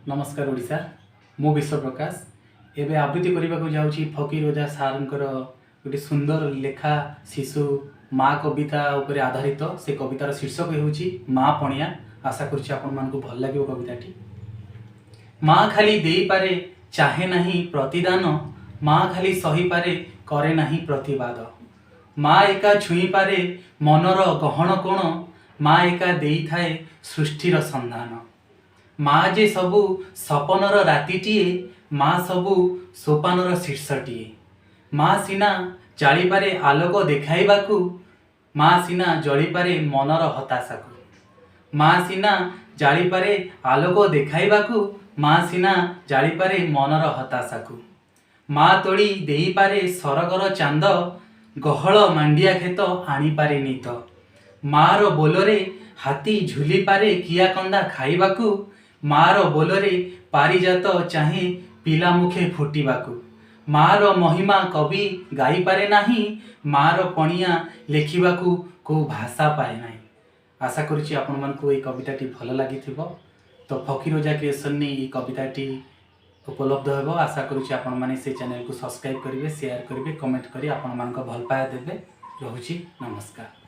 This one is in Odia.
ନମସ୍କାର ଓଡ଼ିଶା, ମୁଁ ବିଶ୍ୱପ୍ରକାଶ। ଏବେ ଆବୃତ୍ତି କରିବାକୁ ଯାଉଛି ଫକୀର ଓଝା ସାର୍ଙ୍କର ଗୋଟେ ସୁନ୍ଦର ଲେଖା, ଶିଶୁ ମା କବିତା ଉପରେ ଆଧାରିତ। ସେ କବିତାର ଶୀର୍ଷକ ହେଉଛି ମା ପଣିଆ। ଆଶା କରୁଛି ଆପଣମାନଙ୍କୁ ଭଲ ଲାଗିବ କବିତାଟି। ମା ଖାଲି ଦେଇପାରେ, ଚାହେଁ ନାହିଁ ପ୍ରତିଦାନ। ମା ଖାଲି ସହିପାରେ, କରେ ନାହିଁ ପ୍ରତିବାଦ। ମା ଏକା ଛୁଇଁପାରେ ମନର ଗହଣ କୋଣ। ମା ଏକା ଦେଇଥାଏ ସୃଷ୍ଟିର ସନ୍ଧାନ। ମା ଯେ ସବୁ ସପନର ରାତିଟିଏ। ମା ସବୁ ସୋପାନର ଶୀର୍ଷଟିଏ। ମା ସିନା ଜାଳିପାରେ ଆଲୋକ ଦେଖାଇବାକୁ। ମା ସିନା ଜଳିପାରେ ମନର ହତାଶାକୁ। ମା ସିନା ଜାଳିପାରେ ଆଲୋକ ଦେଖାଇବାକୁ। ମା ସିନା ଜାଳିପାରେ ମନର ହତାଶାକୁ। ମା ତୋଳି ଦେଇପାରେ ସରଗର ଚାନ୍ଦ। ଗହଳ ମାଣ୍ଡିଆ କ୍ଷେତ ଆଣିପାରେ ନିତ। ମାର ବୋଲରେ ହାତୀ ଝୁଲିପାରେ କିଆ କନ୍ଦା ଖାଇବାକୁ। ମାର ବୋଲରେ ପାରିଜାତ ଚାହେଁ ପିଲା ମୁଖେ ଫୁଟିବାକୁ। ମାର ମହିମା କବି ଗାଇପାରେ ନାହିଁ। ମାର ପଣିଆ ଲେଖିବାକୁ କୋଉ ଭାଷା ପାଏ ନାହିଁ। ଆଶା କରୁଛି ଆପଣମାନଙ୍କୁ ଏଇ କବିତାଟି ଭଲ ଲାଗିଥିବ। ତ ଫକୀର ଓଜା କ୍ରିଏସନରେ ଏଇ କବିତାଟି ଉପଲବ୍ଧ ହେବ। ଆଶା କରୁଛି ଆପଣମାନେ ସେ ଚ୍ୟାନେଲକୁ ସବସ୍କ୍ରାଇବ୍ କରିବେ, ସେୟାର କରିବେ, କମେଣ୍ଟ କରି ଆପଣମାନଙ୍କ ଭଲ ପାଇବା ଦେବେ। ରହୁଛି, ନମସ୍କାର।